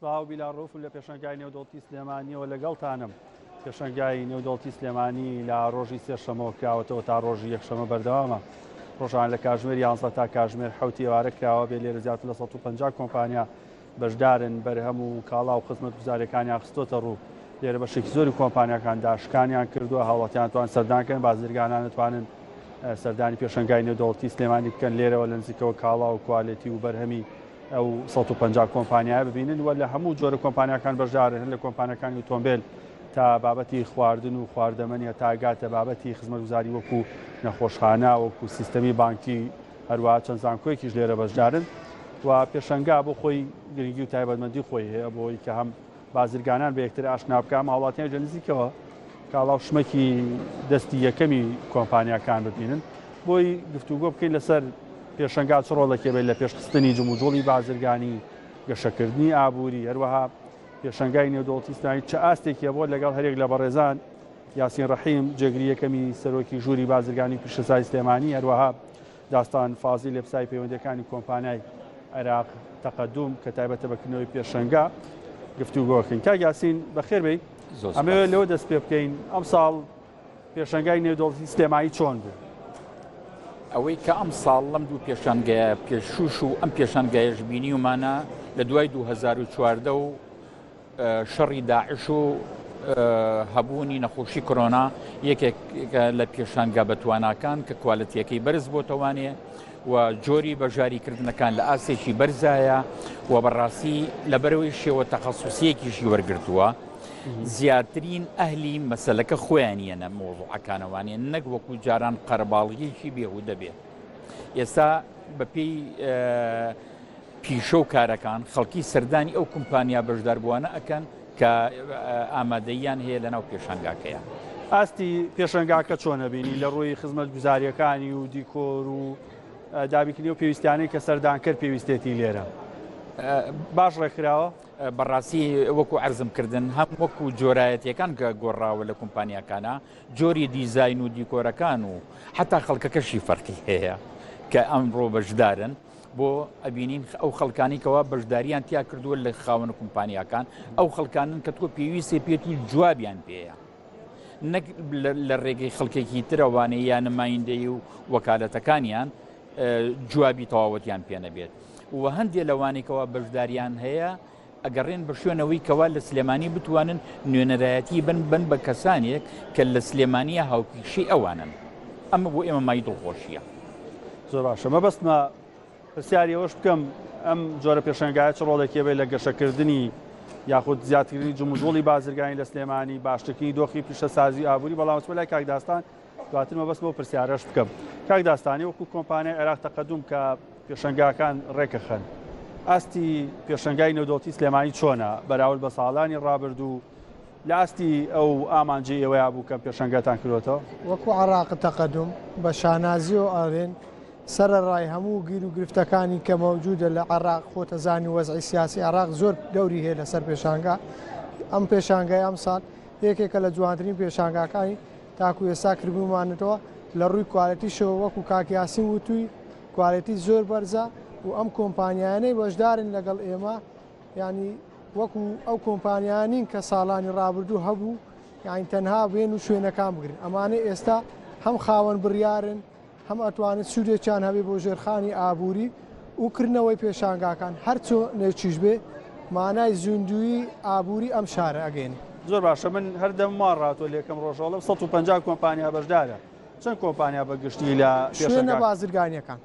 سڵاو بیلا ڕوفم لە پێشەنگای نێودەوڵەتی سلێمانیەوە لەگەڵتانم. پێشەنگای نێودەوڵەتی سلێمانی لە ڕۆژی سێشەمەوە کراوەتەوە تا ڕۆژی یەکشەمە بەردەوامە. ڕۆژان لە کاژمێر 11 تا کاژمێر حوتی ئێوارە کراوە بێ لێرە زیاتر لە 150 کۆمپانیا بەشدارن بەرهەم و کاڵا و خزمەتگوزاریەکانیان خستۆتە ڕوو. لێرە بەشێکی زۆری کۆمپانیاکان داشکانیان کردووە، هاوڵاتیان توان سەردان کەن، بازرگانان توانن سەردانی پێشەنگای نێودەوڵەتی سلێمانی بکەن، لێرەوە لە نزیکەوە کاڵا و کوالێتی و بەرهەمی ئەو 150 کۆمپانیایە ببینن و لە هەموو جۆرە کۆمپانیاکان بەشدارن هەر لە کۆمپانیاکانی ئۆتۆمبێل تا بابەتی خواردن و خواردەمەنی تا گاتە بابەتی خزمەتگوزاری وەکو نەخۆشخانە وەکو سیستەمی بانکی هەروەها چەند زانکۆیەکیش لێرە بەشدارن و پێشەنگا بۆ خۆی گرنگی و تایبەتمەندی خۆی هەیە بۆی کە هەم بازرگانان بە یەکتر ئاشنا بکە هەم هاوڵاتیان لە نزیکەوە کاڵا و شمەکی دەستی یەکەمی کۆمپانیاکان ببینن بۆی گفتوگۆ بکەین لەسەر پێشەنگا چ ڕۆڵێکی بێت لە پێشخستنی جموجوڵی بازرگانی گەشەکردنی ئابووری هەروەها پێشەنگای نێودەوڵەتی ئیسلامی چ ئاستێکی هەبووە لەگەڵ هەرێک لە بەڕێزان یاسین ڕەحیم جێگری یەکەمی سەرۆکی ژووری بازرگانی پیشەسازی سلێمانی هەروەها داستان فازی لێپسای پەیوەندەکانی کۆمپانیای عێراق تەقەدوم کە تایبەتە بە کردنەوەی پێشەنگا گفتوگۆکەین کاک یاسین بەخێر بێی ئەمەوێت لەوە دەست پێ بکەین ئەمساڵ پێشەنگای نێودەوڵەتی سلێمانی چۆن بوو؟ ئەوەی کە ئەمساڵ لەم دوو پێشانگەیە پێشوش و ئەم پێشانگایەش بینیومانە لە دوای 2014 و شەڕی داعش و هەبوونی نەخۆشی کۆرۆنا یەکێک لە پێشانگا بەتواناکان کە کوالەتیەکەی بەرز بۆتەوانێ و جۆری بەژاریکردنەکان لە ئاستێکی بەرزایە و بەڕاستی لەبەرەوەی شێوە تەخەسوسیەکیشی وەرگتووە زیاترین ئەهلی مەسەلەکە خۆیان یەنە مەوزوعەکانەوانێ نەک وەکو جاران قەرەباڵغیەکی بێهودە بێ ئێستا بەپێی پیشە و کارەکان خەڵکی سەردانی ئەو کۆمپانیا بەشداربووانە ئەکەن کە ئامادەییان هەیە لەناو پێشانگاکەیە. ئاستی پێشەنگاکە چۆنە بینی لە ڕووی خزمەتگوزاریەکانی و دیکۆر و دابینکردنی و پێویستیانەی کە سەردانکەر پێویستێتی لێرە باش ڕێکخراوە؟ بەڕاستی وەکو عەرزم کردن هەم وەکو جۆرایەتیەکان کە گۆڕاوە لە کۆمپانیاکانە جۆری دیزاین و دیکۆرەکان و حتا خەڵکەکەشی فەرقی هەیە کە ئەمڕۆ بەشدارن بۆ ئەبینین ئەو خەڵکانی کەوا بەشداریان تیا کردووە لە خاوەن کۆمپانیاکان ئەو خەڵکانن کە تۆ پێویستی پێت و جوابیان پێیە نەک لە ڕێگەی خەڵکێکی ترەوانەیە یا نمایندەی و وەکالەتەکانیان جوابی تەواوەتیان پێ نەبێت و هەندێ لەوانەی کەوا بەشداریان هەیە ئەگەڕێن بە شوێنەوەی کەوا لە سلێمانی بتوانن نوێنەرایەتی بن بن بە کەسانێک کە لە سلێمانیە هاوپیشەی ئەوانن ئەمە بۆ ئێمە مای دڵخۆشیە. زۆر باشە مەبەستمە پرسیاری ئەوەش بکەم ئەم جۆرە پێشەنگایە چ ڕۆڵێکی هەبێت لە گەشەکردنی یاخود زیادکردنی جموجوڵی بازرگانی لە سلێمانی باشترکردنی دۆخی پیشەسازی ئابووری بەڵام چ لای کاک داستان دواتر مەبەستمە ئەو پرسیارەش بکەم. کاک داستانی وەکو کۆمپانیای عێراق تەقەدوم کە پێشەنگاکان ڕێکەخەن، ئاستی پێشەنگای نێودەوڵەتی سلێمانی چۆنە بەراورد بە ساڵانی ڕابردوو لە ئاستی ئەو ئامانجەی ئێوەیا بوو کە پێشەنگاتان کردۆتەوە؟ وەکو عێراق تەقەدوم بە شانازیەوە ئەڵێن سەرەڕای هەموو گیر و گرفتەکانی کە مەوجودە لە عێراق خۆتەزانی وەزعی سیاسی عێراق زۆر دەوری هەیە لەسەر پێشانگا ئەم پێشانگای ئەمساڵ یەکێکە لە جوانترین پێشانگاکانی تاکو ئێستا کردبوومانەتەوە لە ڕووی کوالێتیشەوە وەکو کاک یاسین وتووی کوالێتی زۆر بەرزە و ئەم کۆمپانیایانەی بەشدارن لەگەڵ ئێمە یعنی وەکو ئەو کۆمپانیانین کە ساڵانی ڕابردوو هەبوو یعنی تەنها بێن و شوێنەکان بگرن ئەمانە ئێستا هەم خاوەن بڕیارن هەم ئەتوانێت سوودێکیان هەبێ بۆ ژێرخانی ئابووری و کردنەوەی پێشانگاکان هەر چۆنێکیش بێ مانای زیندوویی ئابووری ئەم شارە ئەگەیەنێ. زۆر باشە من هەر دەم وا ڕاتوە لەیەکەم ڕۆژەوە ئەڵێم 150 کۆمپانیا بەشدارە چەند کۆمپانیا بە گشتی لە شوێنە پێشەنگا بازرگانیەکان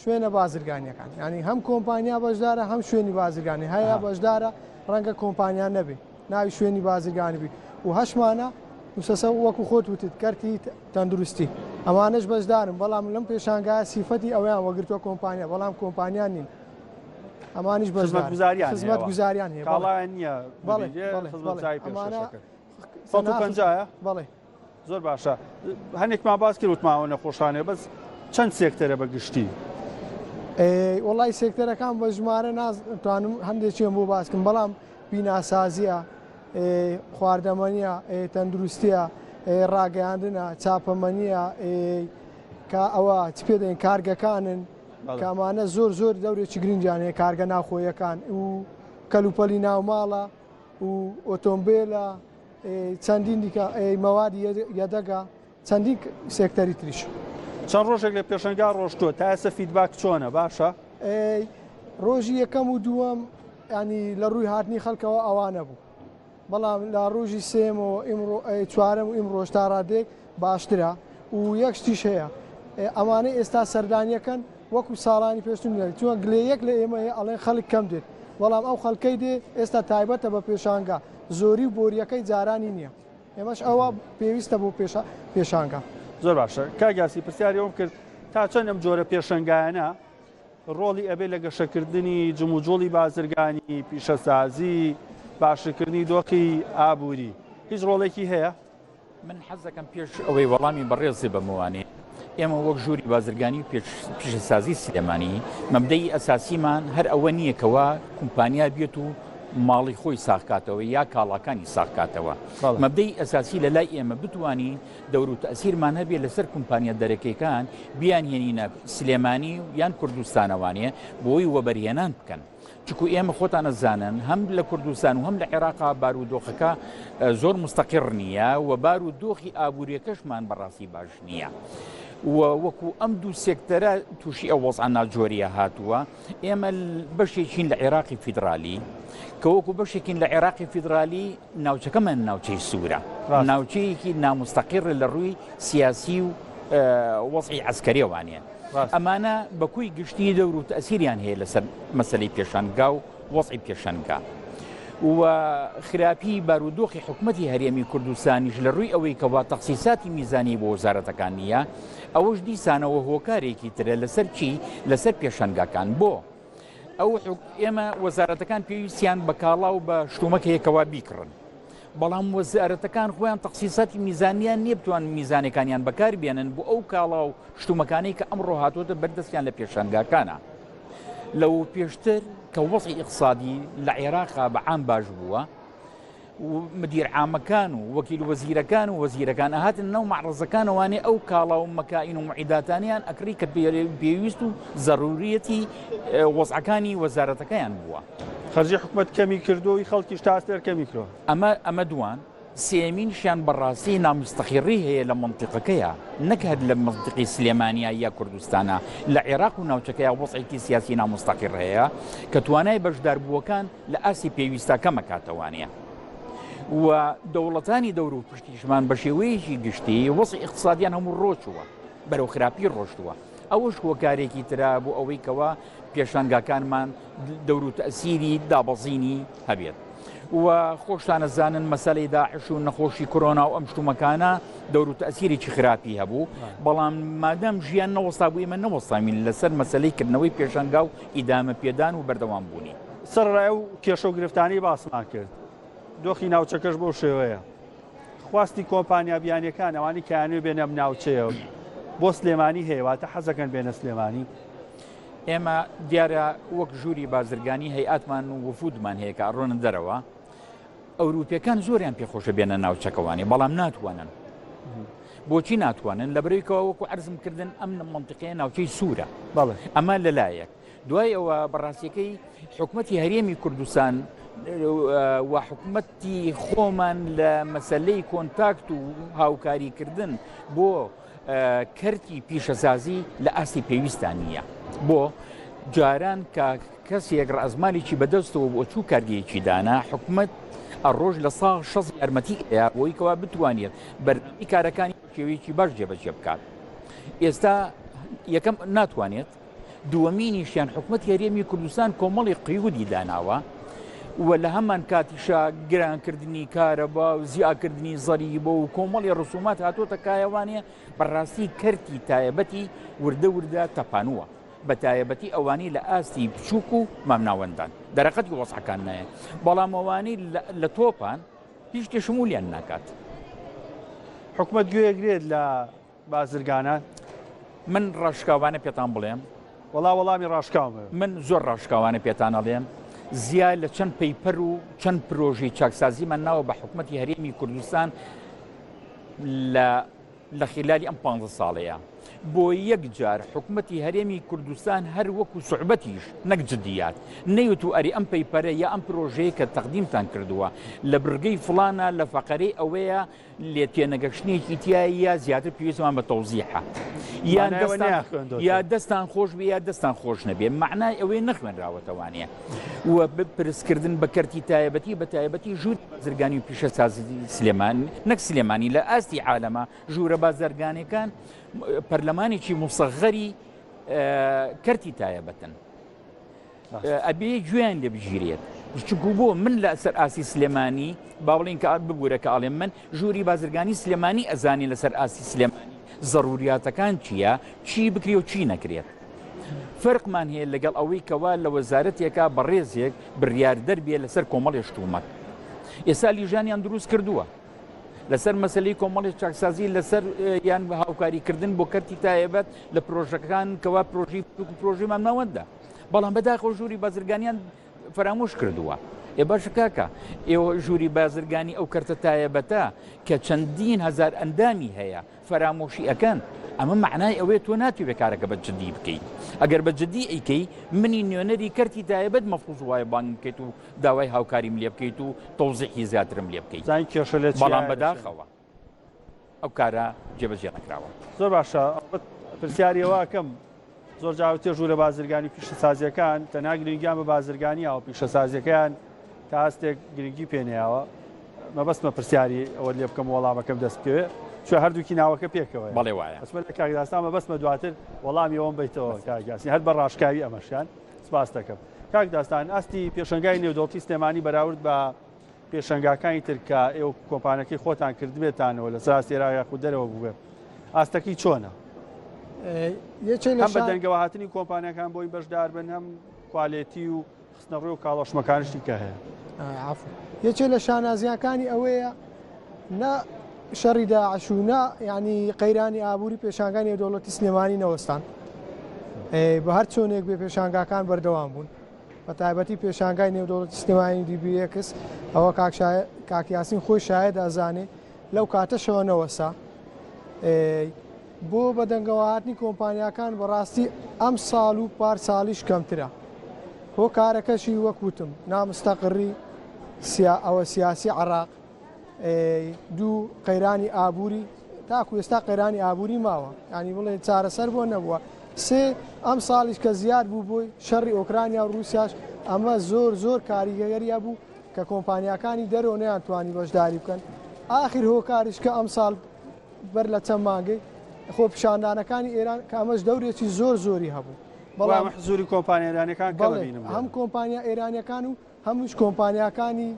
شوێنە بازرگانیەکان یعنی هەم کۆمپانیا بەشدارە هەم شوێنی بازرگانی هەیە بەشدارە ڕەنگە کۆمپانیا نەبێ ناوی شوێنی بازرگانی بی و هەشمانە موسەسە وەکو خۆت وتت کەرتی تەندروستی ئەمانەش بەشدارن بەڵام لەم پێشانگایە سیفەتی ئەویان وەگرتووە کۆمپانیا بەڵام کۆمپانیا نین ئەمانیش خزمەتگوزاریان خزمەتگوزاریان هەیە کاڵایان نییە بەڵێ خزمەتگوزاری پێشکەش 150 بەڵێ زۆر باشە هەنێکمان باس کرد وتماوە نەخۆشانێ بەس چەند سێکتەرە بە گشتی؟ وڵی سێکتەرەکان بە ژمارە نازتوانم هەندێکیان بۆ باسکم بەڵام بیناسازیە خواردەمەنیە تەندروستیە ڕاگەیاندنە چاپەمەنیە کە ئەوە چ پێ دەین کارگەکانن کامانە زۆر زۆر دەورێکی گرنگیان هەیە کارگە ناوخۆیەکان و. کەلوپەلی ناوماڵە و ئۆتۆمبێلە چەندین دیکە مەوادی یەدەگە چەندین سێکتەری تریش. چەند ڕۆژێک لە پێشەنگا ڕۆشتووە تا ئێستا feedback چۆنە باشە؟ ڕۆژی یەکەم و دووەم ینی لە ڕووی هاتنی خەڵکەوە ئەوانە بوو بەڵام لە ڕۆژی سێمەوە ئیمڕۆ چوارەم و ئیمڕۆش تا ڕادەیەک باشترە و یەک شتیش هەیە ئەمانەی ئێستا سەردانیەکەن وەکو ساڵانی پێشتر نیە چونکە گلەیەک لە ئێمە هەیە ئەڵێن خەڵک کەم دێت بەڵام ئەو خەڵکەی دێ ئێستا تایبەتە بە پێشانگا زۆری و بۆریەکەی جارانی نییە ئێمەش ئەوە پێویستە بۆ پێشانگا. زۆر باشە کاک یاسی پرسیاری ئەوم کرد تا چەند ئەم جۆرە پێشەنگایانە ڕۆڵی ئەبێ لە گەشەکردنی جموجوڵی بازرگانی، پیشەسازی، باشترکردنی دۆخی ئابووری هیچ ڕۆڵێکی هەیە؟ من حەز دەکەم پێش ئەوەی وەڵامی بەڕێزی بەمەوانێ ئێمە وەک ژووری بازرگانی و پیشەسازی سلێمانی مەبدەئی ئەساسیمان هەر ئەوە نییە کەوا کومپانیا بێت و ماڵی خۆی ساغکاتەوە یا کاڵاکانی ساغکاتەوە مەبدەئی ئەساسی لە لای ئێمە بتوانین دەور و تەسیرمان هەبێ لەسەر کومپانیا دەرەکیەکان بیانهێنینە سلێمانی و یان کوردستانەوانێ بۆی وەبەرهێنان بکەن. چکو ئێمە خۆتان ئەزانن هەم لە کوردستان و هەم لە عێراقا بارودۆخەکە زۆر مستەقیڕ نییە و بارودۆخی ئابووریەکەشمان بەڕاستی باش نییە. و وەکو ئەم دوو سێکتەرە تووشی ئەو وەزعە ناجۆریە هاتووە ئێمە بەشێکین لە عێراقی فیدرالی کە وەکو بەشێکین لە عێراقی فیدرالی ناوچەکەمان ناوچەی سوورە ناوچەیەکی نامستەقیڕ لە ڕووی سیاسی و وەزعی عسکەریەوانە ئەمانە بە کۆی گشتی دەور و تەئسیریان هەیە لەسەر مەسەلەی پێشانگا و وەزعی پێشانگا و خراپی بارودۆخی حکومەتی هەرێمی کوردستانیش لە ڕووی ئەوەی کەوا تەخسیساتی میزانی بۆ وەزارەتەکان نییە ئەوەش دیسانەوە هۆکارێکی ترە لەسەر چی لەسەر پێشانگاکان بۆ ئەو ئێمە وەزارەتەکان پێویستیان بە کاڵا و بە شتومەک هەیە کەوا بیکڕن بەڵام وەزارەتەکان خۆیان تەخسیساتی میزانیان نییە بتوان میزانەکانیان بەکار بێنن بۆ ئەو کاڵا و شتومەکانەی کە ئەمڕۆ هاتووەتە بەردەستیان لە پێشانگاکانە لەو پێشتر کە وەزعی ئیقتسادی لە عێراقا بە عام باش بووە مدیر عامەکان و وەکیل وەزیرەکان و وەزیرەکان ئەهاتن ناو مەعرەزەکانەوانێ ئەو کاڵا و مەکائین و معیداتانیان ئەکڕی کە پێویست و زەروریەتی وەزعەکانی وەزارەتەکەیان بووە. خەرجی حکومەت کەمی کردووە و خەڵکیش تا ئاستێک کەمی کردووە. ئەمە ئەمە دووان. سێیەمینشیان بەڕاستی ناموستەقیڕی هەیە لە مەنتیقەکەیا نەک هەر لە مەنتیقی سلێمانیا یا کوردستانا لە عێراق و ناوچەکەیا وەزعێکی سیاسی ناموستەقیڕ هەیە کە توانای بەشداربووەکان لە ئاستی پێویستا کەمەکاتەوانە و دەوڵەتانی دەور و پشتیشمان بە شێوەیەکی گشتی وەزعی ئیقتسادیان هەموو ڕۆچووە بەرەو خراپی ڕۆشتووە ئەوەش هۆکارێکی ترە بۆ ئەوەی کەوا پێشانگاکانمان دەور و تەسیری دابەزینی هەبێت. و خۆشتان ئەزانن مەسەلەی داعش و نەخۆشی کۆرۆنا و ئەم شتومەکانە دەور و تەسیرێکی خراپی هەبوو بەڵام مادام ژیان نەوەستا بوو ئێمە نەوەستاوین لەسەر مەسەلەی کردنەوەی پێشانگا و ئیدامە پێدان و بەردەوام بوونی. سەرەڕای ئەو کێشە و گرفتانەی باسمان کرد، دۆخی ناوچەکەش بەو شێوەیە. خواستی کۆمپانیا بیانیەکان ئەوانەی کە ئەیانەوێت بێنە ئەم ناوچەیە بۆ سلێمانی هەیە، واتە حەزەکەن بێنە سلێمانی. ئێمە دیارە وەک ژووری بازرگانی هەیئاتمان و وفودمان هەیە کە ئەڕۆنە دەرەوە، ئەوروپیەکان زۆریان پێخۆشە بێنە ناوچەکەوانی بەڵام ناتوانن. بۆچی ناتوانن؟ لەبەرەوەی کەوا وەکو عەرزم کردن ئەم مەنتیقەیە ناوچەی سوورە. ئەمە لەلایەک. دوای ئەوە بەڕاستیەکەی حکومەتی هەرێمی کوردستان و حکومەتی خۆمان لە مەسلەی contact و هاوکاریکردن بۆ کەرتی پیشەسازی لە ئاستی پێویستدا نییە. بۆ جاران کە کەسێک ڕەئزمالێکی بەدەستەوە بۆ چوو کارگەیەکی دانا حکومەت ئەڕۆژ لە سا شەست یارمەتی ئەیا بۆی کەوا بتوانێت بەرنامەی کارەکانی بە شێوەیەکی باش جێبەجێ بکات. ئێستا یەکەم ناتوانێت دووەمینیشیان حکومەتی هەرێمی کوردستان کۆمەڵی قیودی داناوە و لە هەمان کاتیشا گرانکردنی کارەبا و زیاکردنی زەریبە و کۆمەڵی ڕسومات هاتۆتە کایەوانێ بەڕاستی کەرتی تایبەتی وردە وردە تەپانووە بە تایبەتی ئەوانی لە ئاستی بچووک و مامناوەندان دەرەقەتی وەزعەکان نایە بەڵام ئەوانی لە تۆپان هیچ شتێ شمولیان ناکات. حکومەت گوێگرێت لە بازرگانان؟ من ڕاشکاوانە پێتان بڵێم. وەڵا وەڵامی ڕاشکاوم هەیە. من زۆر ڕاشکاوانە پێتان ئەڵێم زیا لە چەند paper و چەند پرۆژەی چاکسازیمان ناوە بە حکومەتی هەرێمی کوردستان لە لە خلالی ئەم پ ساڵەیە. بۆ یەک جار حکومەتی هەرێمی کوردستان هەر وەکو سوعبەتیش نەک جدیات نەیوتوو ئەرێ ئەم پەیپەرە یا ئەم پرۆژەیە کە تەقدیمتان کردووە لە بڕگەی فڵانە لە فەقەرەی ئەوەیە لێ تێنەگەشتنێکی تایە زیاتر پێویستمان بە تەوزیحە یان دەستان یا دەستان خۆش بێ یا دەستان خۆش نەبێ معنای ئەوەی نەخوێنراوەتەوانە و پرسکردن بە کەرتی تایبەتی بە تایبەتی ژوور بازرگانی و پیشەسازی سلێمان نەک سلێمانی لە ئاستی عالەمە ژوورە بازرگانەکان پەرلەمانێکی مسەغەری کەرتی تایبەتن ئەبێ گوێیان لێ بگیرێت چونکو بۆ من لە سەر ئاسی سلێمانی با بڵین کە ببوورە کە ئاڵێم من ژووری بازرگانی سلێمانی ئەزانی لەسەر ئاسی سلێمانی زەروریاتەکان چییە چی بکرێ و چی نەکرێت فەرقمان هەیە لەگەڵ ئەوەی کەوا لە وەزارەتێکا بەڕێزێک بڕیار دەربێ لەسەر کۆمەڵێ شتومەک ئێستا لیژانیان دروست کردووە لەسەر مەسلەی کۆمەڵی چاکسازی لەسەر یان هاوکاریکردن بۆ کەرتی تایبەت لە پرۆژەکان کەوا پرۆژی بچوک و پرۆژەی مامناوەندە بەڵام بەداخەوە ژووری بازرگانیان فەرامۆش کردووە ئێ باشە کاکە ئێوە ژووری بازرگانی ئەو کەرتە تایبەتە کە چەندین هزار ئەندامی هەیە فەرامۆشی ئەکەن ئەمە معنای ئەوەیە تۆ ناتوێ کارەکە بە جدی بکەیت ئەگەر بە جدی ئەیکەی منی نوێنەری کەرتی تایبەت مەفروز وایە بانگ بکەیت و داوای هاوکاریم لێ بکەیت و تەوزیحی زیاترم لێ بکەیت زانین کێشە لە بەڵام بەداخەوە ئەو کارە جێبەجێ نەکراوە. زۆر باشە ئەڵبەت پرسیاری ئەوە ئەکەم زۆر جار وتێ ژوورە بازرگانی پیشەسازیەکان تەنها گرنگیان بە بازرگانی یاوە پیشەسازیەکەیان تا ئاستێک گرنگی پێ نەیاوە مەبەستمە پرسیاری ئەوە لێ بکەم وەڵامەکەم دەست بکەوێ چوە هەردووکی ناوەکە پێکەوە بەڵێ وایە ئەسمە لە کاک داستان مەبەستمە دواتر وەڵامی ئەوەم بیتەوە کاک یاسین هەر بە ڕاشکاوی ئەمەشیان سپاس دەکەم کاک داستان ئاستی پێشەنگای نێودەوڵەتی سلێمانی بەراورد بە پێشەنگاکانی تر کە ئێوە کۆمپانەکەی خۆتان کردبێتانەوە لە ساس ئێرا یاخود دەرەوە بووێ ئاستەکەی چۆنە؟ هەم بە دەنگەوە هاتنی کۆمپانیەکان بۆی بەشدار بن هەم کوالێتی و خستنەڕووی و کاڵەشمەکانشتی کە هەیە. یەکێ لە شانازیەکانی ئەوەیە نە شەڕی داعش و نە ینی قەیرانی ئابووری پێشانگای نێودەوڵەتی سلێمانی نەوەستان بە هەر چۆنێک بێ پێشانگاکان بەردەوام بوون. بە تایبەتی پێشانگای نێودەوڵەتی سلێمانی DBX ئەوە کاک یاسین خۆی شاید ئەزانێ لەو کاتەشەوە نەوەسا بۆ بەدەنگەوەهاتنی کۆمپانیاکان بەڕاستی ئەم ساڵ و پار ساڵیش کەمترە هۆکارەکەشی وەک وتم نامستەقڕی سیا ئەوە سیاسی عراق دوو قەیرانی ئابووری تاکو ئێستا قەیرانی ئابووری ماوە ینی بڵێ چارەسەر بۆ نەبووە سێ ئەم ساڵیش کە زیاد بوو بۆی شەڕی ئۆکرانیا و رووسیاش ئەمە زۆر زۆر کاریگەریە بوو کە کۆمپانیاکانی دەرەوە نەیانتوانی بەشداری بکەن ئاخر هۆکاریش کە ئەم ساڵ بەر لە چەند مانگەی خۆپیشاندانەکانی ئێران کە ئەمەش دەورێکی زۆر زۆری هەبوو بەڵام حزوری کۆمپانیا ئێرانەکان هەم کۆمپانیا ئێرانەکان و هەمووش کۆمپانیاکانی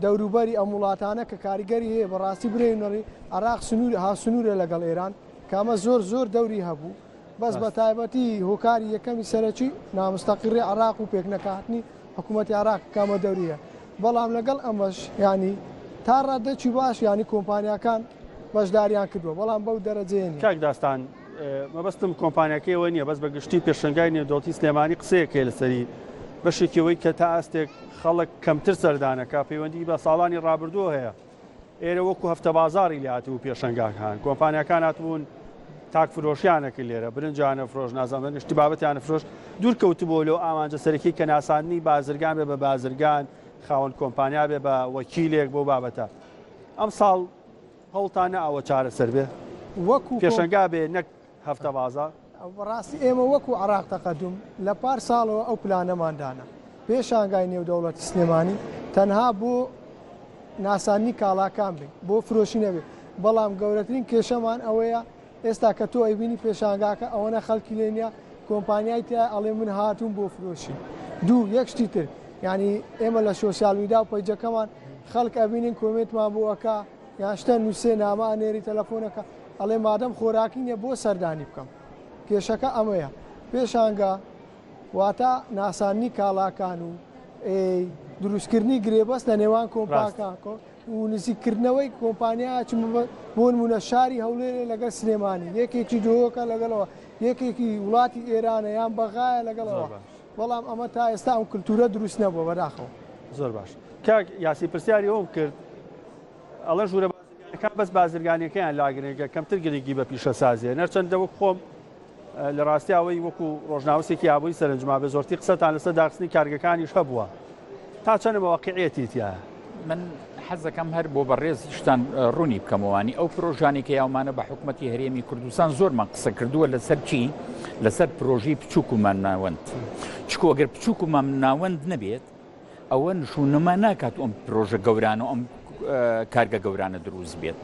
دەوروبەری ئەم وڵاتانە کە کاریگەری هەیە بەڕاستی برێنەڕی عراق سنوور هاوسنوورە لەگەڵ ئێران کامە زۆر زۆر دەوری هەبوو بەس بە تایبەتی هۆکاری یەکەمی سەرەکی نامستەقیڕی عراق و پێکنەکاتنی حکوومەتی عراق کامە دەوریە بەڵام لەگەڵ ئەمەش ینی تا ڕادەکی باش ینی کۆمپانیاکان بەشداریان کردووە بەڵام بەو دەرەجەیە نیە. کاک داستان مەبەستم کۆمپانیاکەی ئەوە نییە بەس بە گشتی پێشەنگای نێودەوڵەتی سلێمانی قسەیەک هەیە لەسەری بەشێکی ئەوەی کە تا ئاستێک خەڵک کەمتر سەردانەکە پەیوەندی بە ساڵانی ڕابردووە هەیە ئێرە وەکو هەفتە بازاری لێ هاتبوو پێشەنگاکان کۆمپانیاکان هاتبوون تاک فرۆشیانە کرد لێرە برنجانە فرۆش نازانم شتی بابەتیانە فرۆش دوور کەوتبوو لەو ئامانجە سەرەکی کە ناساندنی بازرگان بێ بە بازرگان خاوەن کۆمپانیا بێ بە وەکیلێک بۆ بابەتە ئەمساڵ هەوڵتان نەئاوە چارەسەر بێ وەکو پێشەنگا بێ نەک هەفتە بازاڕ؟ بەڕاستی ئێمە وەکو عراق تەقەدوم لە پار ساڵەوە ئەو پلانەمان دانا پێشانگای نێودەوڵەتی سلێمانی تەنها بۆ ناساندنی کاڵاکان بێ بۆ فرۆشی نەبێ بەڵام گەورەترین کێشەمان ئەوەیە ئێستا کە تۆ ئەیبینی پێشانگاکە ئەوەنە خەڵکی لێ نیە کۆمپانیای تیا ئەڵێ من هاتووم بۆ فرۆشی دوو یەک شتی تر یعنی ئێمە لە social media و page ەکەمان خەڵک ئەبینین comment مان بۆ ئەکا یان شتە نووسێ نامە ئەنێری تەلەفۆنەکە ئەڵێ مادەم خۆراکی نیە بۆ سەردانی بکەم کێشەکە ئەمەیە پێشانگا واتە ناساندنی کاڵاکان و دروستکردنی گرێبەست لە نێوان کۆمپاکان و نزیککردنەوەی کۆمپانیا چ بۆ نمونە شاری هەولێرێ لەگەڵ سلێمانی یەکێکی دهۆکە لەگەڵەوە یەکێکی وڵاتی ئێرانە یان بەغایە لەگەڵەوە بەڵام ئەمە تا ئێستا ئەم کللتورە دروست نەبووە بەداخەوە. زۆر باش کاک یاسی پرسیاری ئەوم کرد ئەڵێن ژوورە بازرگانەکان. پێشەنگاکان بەس بازرگانیەکەیان لا گرنگە کەمتر گرنگی بە پیشەسازیە نەرچەندە وەک خۆم لە ڕاستی ئەوەی وەکو ڕۆژنامەسێکی ئابووری سەرنجما بێ زۆرتی قسەتان لەسەر داخستنی کارگەکانیش هەبووە تا چەند مواقعیەتی تیایە؟ من حەزەکەم هەر بۆ بەڕێزیشتان ڕوونی بکەمەوانی ئەو پرۆژانی کە یاومانە بە حکوومەتی هەرێمی کوردستان زۆرمان قسە کردووە لەسەر چی لەسەر پرۆژەی بچووک و مامناوەند چکۆ گەر بچووک و مامناوەند نەبێت ئەوە نشونما ناکات ئەم پرۆژە گەورانە و ئەم کارگە گەورانە دروست بێت.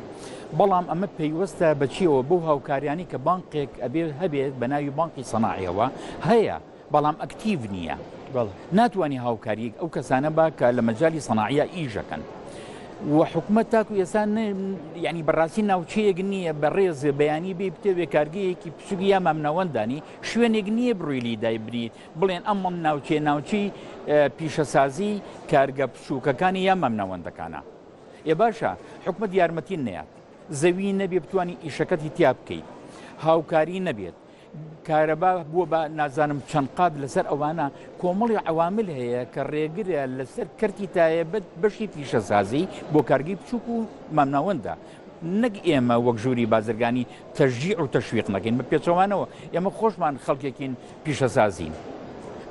بەڵام ئەمە پەیوەستە بە چیەوە بەو هاوکاریانی کە بانقێک ئەبێ هەبێت بە ناوی بانقی سەناعیەوە هەیە بەڵام ئەکتیڤ نییە ناتوانانی هاوکاریەک ئەو کەسانە با کە لە مەجای سەناعە ئیشەکەن. و حکومت تاکو ئێستا ینی بەڕاستی ناوچەیەک نییە بە ڕێز بەیانی بێ بتەوێ کارگەیەکی بچووک یا مامناوەندانی شوێنێک نییە بڕووی لی دایبنیت بڵێن ئەم ناوچەیە ناوچەی پیشەسازی کارگە بچووکەکانی یا مامناوەندەکانە. ئێ باشە حکومەت یارمەتی نەیات، زەوی نەبێ بتوانی ئیشەکەتی تیا بکەیت، هاوکاری نەبێت، کارەبا بووە بە نازانم چەند قات لەسەر ئەوانە، کۆمەڵی عەوامل هەیە کە ڕێگرە لەسەر کەرتی تایبەت بەشی پیشەسازی بۆ کارگەی بچووک و مامناوەندە. نەک ئێمە وەک ژووری بازرگانی تەشجیع و تەشویق نەکەین، بە پێچەوانەوە ئێمە خۆشمان خەڵکێکین پیشەسازین،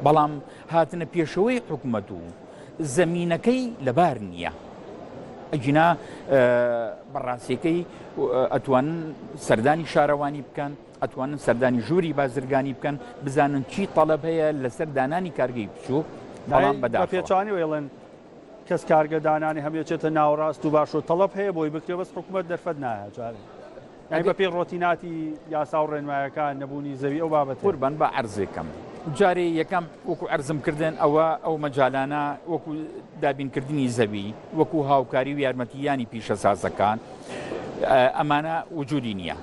بەڵام هاتنە پێشەوەی حکومەت و زەمینەکەی لەبار نییە، ئەگینا بە ڕاستیەکەی ئەتوانن سەردانی شارەوانی بکەن، ئەتوانن سەردانی ژووری بازرگانی بکەن، بزانن چی تەڵەب هەیە لەسەر دانانی کارگەی بچووک، بەڵام بە پێچەوانەوە ئەڵێن کەس کارگە دانانی هەم یەچێتە ناوەڕاست و باشوور تەڵەب هەیە بۆی بکرێ بەس حکومەت دەرفەت نایە جارێ یانی بە پێی ڕۆتیناتی یاسا و ڕێنمایەکان نەبوونی زەوی ئەو بابەتە. قوربان با عەرزێکم جارێ یەکەم وەکو عەرزم کردن ئەوە ئەو مەجالانە وەکو دابینکردنی زەوی وەکو هاوکاری و یارمەتیانی پیشەسازەکان ئەمانە وجودی نییە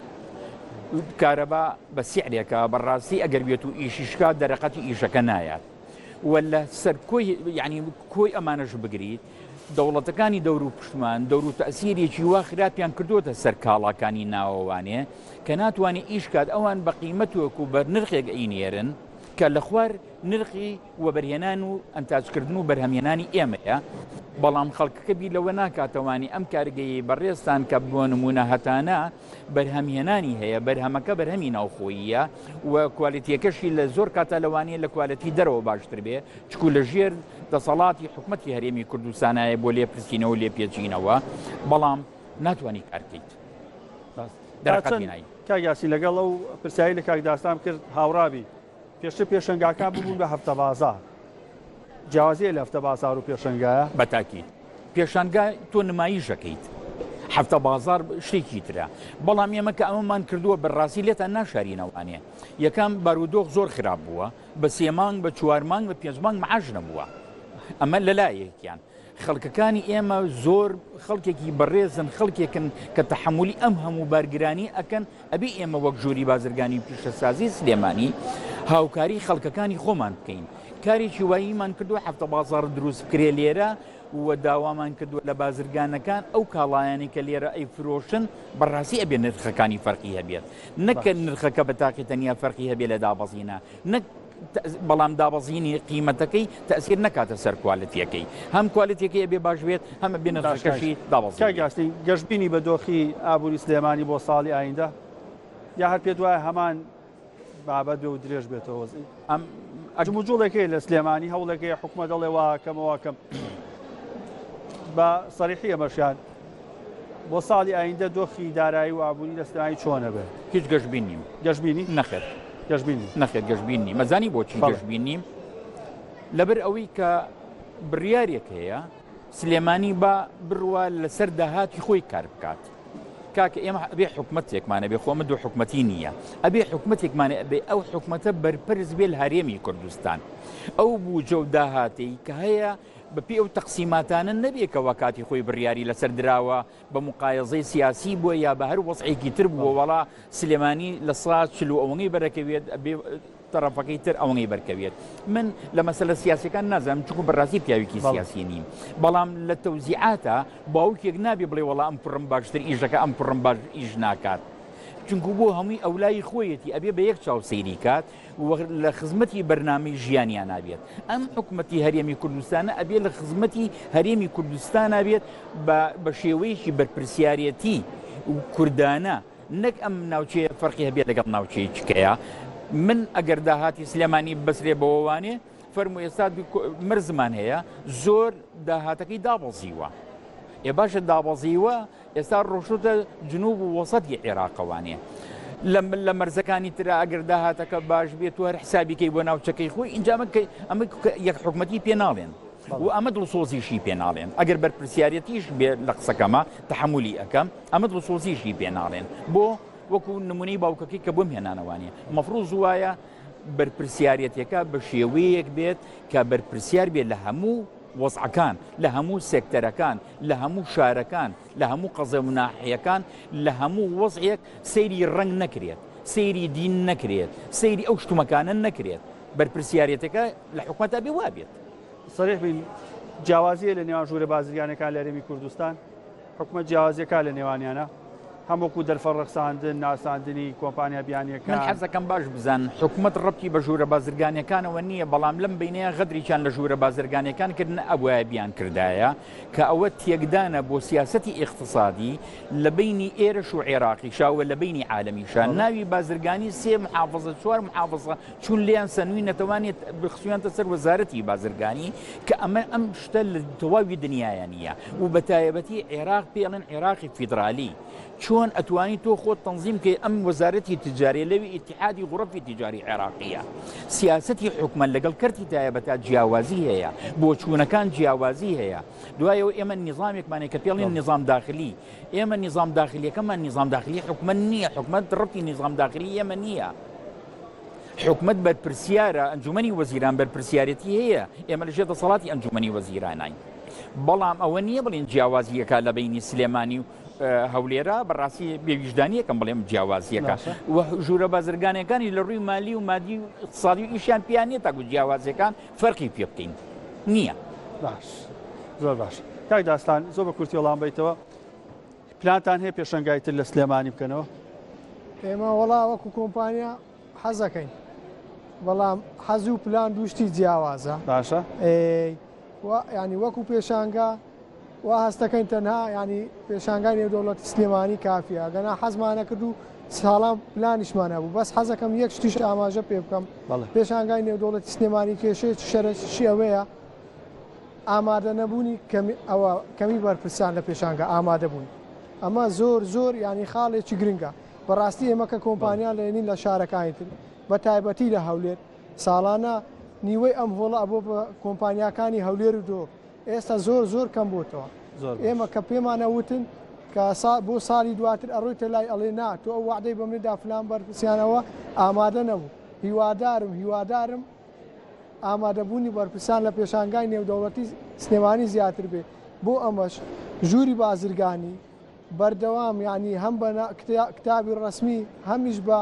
کارەبا بە سعرێکە بەڕاستی ئەگەر بێت و ئیشیشکا دەرەقەتی ئیشەکە نایات و لە سەر کۆی یعنی کۆی ئەمانەش بگریت دەوڵەتەکانی دەور و پشتمان دەور و تەسیرێکی وا خراپیان کردوتە سەر کاڵاکانی ناوەوانێ کە ناتوانێت ئیش کات ئەوان بە قیمەتێک و بەر نرخێک ئەینێرن کە لە خوار نرخی وەبەرهێنان و ئەنتاجکردن و بەرهەمهێنانی ئێمەیە بەڵام خەڵکەکە بیر لەوە ناکاتەوانی ئەم کارگەیەی بەڕێزتان کە بۆ نمونە هەتانە بەرهەمهێنانی هەیە، بەرهەمەکە بەرهەمی ناوخۆییە و کوالێتییەکەشی لە زۆر کاتا لەوانەیە لە کوالێتی دەرەوە باشتر بێ، چکو لە ژێر دەسەڵاتی حکومەتی هەرێمی کوردستانایە بۆ لێپرسینەوە و لێپێچینەوە، بەڵام ناتوانی کار بکەیت. دەرەقەتی نای. کاک یاسین لەگەڵ ئەو پرسیارەی لە کاک داستان کرد هاوڕابی، پێشتر پێشەنگاکان ببوون بە هەفتە بازاڕ، جیاوازی هەیە لە هەفتە بازاڕ و پێشەنگایە؟ بە تاکید. پێشانگا تۆ نمایش ئەکەیت، هەفتە بازاڕ شتێکی ترە. بەڵام ئێمە کە ئەمەمان کردووە بە ڕاستی لێتان ناشارینەوانێ. یەکەم بارودۆخ زۆر خراپ بووە، بە سێ مانگ، بە چوار مانگ، بە پێنج مانگ معاش نەبووە. ئەمە لە لایەکیان. خەڵکەکانی ئێمە زۆر خەڵکێکی بەڕێزن، خەڵکێکن کە تەحەمولی ئەم هەموو بارگرانییە ئەکەن، ئەبێ ئێمە وەک ژووری بازرگانی و پیشەسازی سلێمانی هاوکاری خەڵکەکانی خۆمان بکەین. کارێکی واییمان کردووە هەفتە بازاڕ دروست بکرێ لێرە و داوامان کردووە لە بازرگانەکان ئەو کاڵایانەی کە لێرە ئەیفرۆشن بەڕاستی ئەبێ نرخەکانی فەرقی هەبێت نەک کە نرخەکە بە تاقی تەنیا فەرقی هەبێ لە دابەزینە نەک بەڵام دابەزینی قیمەتەکەی تەسیر نەکاتە سەر کوالتیەکەی هەم کوالتیەکەی ئەبێ باش بێت هەم ئەبێ نرخەکەشی دابەزی کاک یاسین گەشبینی بە دۆخی ئابووری سلێمانی بۆ ساڵی ئایندە یا هەر پێت وایە هەمان بابەت بێ و درێژ بێتەوە وەزعی ئەم جموجوڵێک هەیە لە سلێمانی هەوڵێک هەیە حکومەت دەڵێ واکەم واکەم بە سەریحی ئەمەشیان بۆ ساڵی ئایندە دۆخی دارایی و ئابووری لە سلێمانی چۆنە بێ؟ هیچ گەشبین نیم. گەشبینی؟ نەخێر. گەشبین نی؟ نەخێر گەشبین نیم. ئەزانی بۆچی گەشبین نیم؟ لەبەر ئەوەی کە بڕیارێک هەیە سلێمانی با بڕوا لەسەر داهاتی خۆی کار بکات. کاکە ئێمە ئەبێ حکومەتێکمان ئەبێ خۆ ئەمە دوو حکومەتی نییە ئەبێ حکومەتێکمان ئەبێ ئەو حکومەتە بەرپرس بێ لە هەرێمی کوردستان ئەو بوجە و داهاتەی کە هەیە بەپێی ئەو تەقسیماتانە نەبێ کە وەکاتی خۆی بڕیاری لەسەر دراوە بە مقایەزەی سیاسی بووە یا بە هەر وەزعێکی تر بووە وەڵا سلێمانی لە سا چل و ئەوەنەی بەرەکەوێت ئەبێ تەڕەفەکەی تر ئەوەنەی بەرکەوێت من لە مەسەلە سیاسیەکان نازانم چونکو بەڕاستی پیاوێکی سیاسی نیم بەڵام لە تەوزیعاتە باوکێک نابێ بڵێ وەڵا ئەم کوڕم باشتر ئیش دەکات ئەم کوڕم باش ئیش ناکات. چونکو بۆ هەمووی ئەولای خۆیەتی ئەبێ بە یەک چاو سەیری کات و لە خزمەتی بەرنامەی ژیانیانا بێت. ئەم حکومەتی هەرێمی کوردستانە ئەبێ لە خزمەتی هەرێمی کوردستانا بێت بە بە شێوەیەکی بەرپرسیارێتی و کوردانە نەک ئەم ناوچەیە فەرقی هەبێت لەگەڵ ناوچەیەکی کەیە. من ئەگەر داهاتی سلێمانی ببەسرێ بەوەوانێ فەرموو ئێستا مەرزمان هەیە زۆر داهاتەکەی دابەزیوە. ئێ باشە دابەزیوە ئێستا ڕۆشتۆتە جنوب و وەسەتی عێراقەوانێ لە مەرزەکانی ترا ئەگەر داهاتەکە باش بێت و هەر حسابیکەی بۆ ناوچەکەی خۆی اینجا ئەمە یەک حکومەتی پێ ناڵێن و ئەمە دڵسۆزیشی پێ ناڵێن ئەگەر بەرپرسیارەتیش بێت لە قسەکەمە تەحملی ئەەکەم ئەمە دڵسۆزیشی پێ ناڵێن بۆ وەکو نمونەی باوکەکەی کە بۆم هێنانەوانە مەفروز وایە بەرپرسیارەتەکە بە شێوەیەک بێت کە بەرپرسیار بێت لە هەموو وەزعەکان، لە هەموو سێکتەرەکان، لە هەموو شارەکان، لە هەموو قەزا و ناحیەکان، لە هەموو وەزعێک سەیری ڕەنگ نەکرێت، سەیری دین نەکرێت، سەیری ئەو شتومەکانە نەکرێت. بەرپرسیارێتەکە لە حکومەتا بێ وابێت. سەریح بین، جیاوازی هەیە لە نێوان ژوورە بازرگانیەکان لە هەرێمی کوردستان؟ حکومەت جیاوازیەکە لە نێوانیانە؟ هەم وەکو دەرفەت ڕەخساندن، ناساندنی کۆمپانیا بیانیەکان. من حەزەکەم باش بزانن حکومەت ڕەبتی بە ژوورە بازرگانیەکانەوە نیە بەڵام لەم بەینەیا غەدریکیان لە ژوورە بازرگانیەکان کرد نەئەبوایە بیان کردایە کە ئەوە تێکدانە بۆ سیاسەتی ئیقتسادی لە بەینی ئێرەش و عێراقیشا و لە بەینی عالەمیشا ناوی بازرگانی سێ محافزە چوار محافزە چون لێیان سەنوینەتەوانێ خستویانتە سەر وەزارەتی بازرگانی کە ئەمە ئەم شتە لە تەواوی دنیایا نییە و بە تایبەتی عێراق پێ ئەڵێن عێراقی فیدرالی چۆن ئەتوانی تۆ خۆت تەنزیم کەی ئەم وەزارەتی تجاری لەوی ئیتحادی غڕفی تجاری عێراقیە سیاسەتی حکومەت لەگەڵ کەرتی تایبەتا جیاوازی هەیە بۆچوونەکان جیاوازی هەیە دوایەوە ئێمە نیزامێکمانەیە کە پێڵین نیزام داخلی ئێمە نیزام داخلیەکەمان نیزام داخلی حکومەت نییە حکومەت ڕەتی نیزام داخلی ئێمە نییە حکومەت بەرپرسیارە، ئەنجومەنی وەزیران بەرپرسیارێتی هەیە، ئێمە لەژێر دەسەڵاتی ئەنجومەنی وەزیرانین، بەڵام ئەوە نییە بڵێن جیاوازییەکە لە بەینی سلێمانی و هەولێرە، بەڕاستی بێویژدانییەکەم بڵێم جیاوازییەکە و ژوورە بازرگانیەکانی لە ڕووی مالی و مادی و ئیقتسادی و ئیشیان پێیان نییە تاکو جیاوازیەکان فەرقی پێ بکەین نییە. باش زۆر باش کاک داستان زۆر بە کورتی وەڵام بەیتەوە. پلانتان هەیە پێشەنگای تر لە سلێمانی بکەنەوە؟ ئێمە وەڵا وەکو کۆمپانیا حەزەکەین بەڵام حەز و پلان دووشتی جیاوازە باشە ینی وەکو پێشانگا وا هەستەکەین تەنها ینی پێشانگای نێودەوڵەتی سلێمانی کافیە گەنا حەزمانە کرد و ساڵان پلانیشمان هەبوو بەس حەزەکەم یەک شتیش ئاماژە پێ بکەم پێشانگای نێودەوڵەتی سلێمانی کێشەیەکی شەرەشی ئەوەیە ئامادە نەبوونی کەمی ئەوە کەمی بەرپرسان لە پێشانگا ئامادە بوون ئەمە زۆر زۆر یانی خاڵێکی گرنگە بەڕاستی ئێمە کە کۆمپانیا لێنین لە شارەکانی تر بە تایبەتی لە هەولێر ساڵانە نیوەی ئەم هۆڵە ئەبۆ بە کۆمپانیاکانی هەولێر و دهۆک ئێستا زۆر زۆر کەم بۆتەوە ئێمە کە پێمانە وتن کە بۆ ساڵی دواتر ئەڕۆیتە لای ئەڵێ نا تۆ ئەو وعدەی بە مندا فلان بەرپرسیانەوە ئامادە نەبوو هیوادارم هیوادارم ئامادەبوونی بەرپرسان لە پێشانگای نێودەوڵەتی سلێمانی زیاتر بێت، بۆ ئەمەش ژووری بازرگانی بەردەوام یانی هەم بە کتابی ڕەسمی هەمیش بە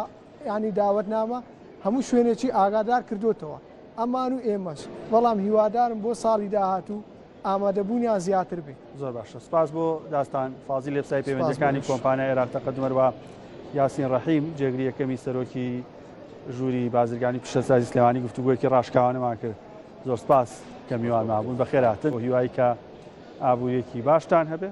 یانی داوەتنامە هەموو شوێنێکی ئاگادار کردۆتەوە ئەمان و ئێمەش، بەڵام هیوادارم بۆ ساڵی داهاتوو ئامادەبوونیان زیاتر بێت. زۆر باشە سپاس بۆ داستان فازیل لێپسای پەیوەندیەکانی کۆمپانیای عێراق تەقەدوم هەروە یاسین ڕەحیم جێگری یەکەمی سەرۆکی ژووری بازرگانی پیشەسازی سلێمانی گفتوگۆیەکی ڕاشکاوانەمان کرد زۆر سپاس کە میوانمان بوون بەخێرهاتن بۆ هیوای کە ئابووریەکی باشتان هەبێ.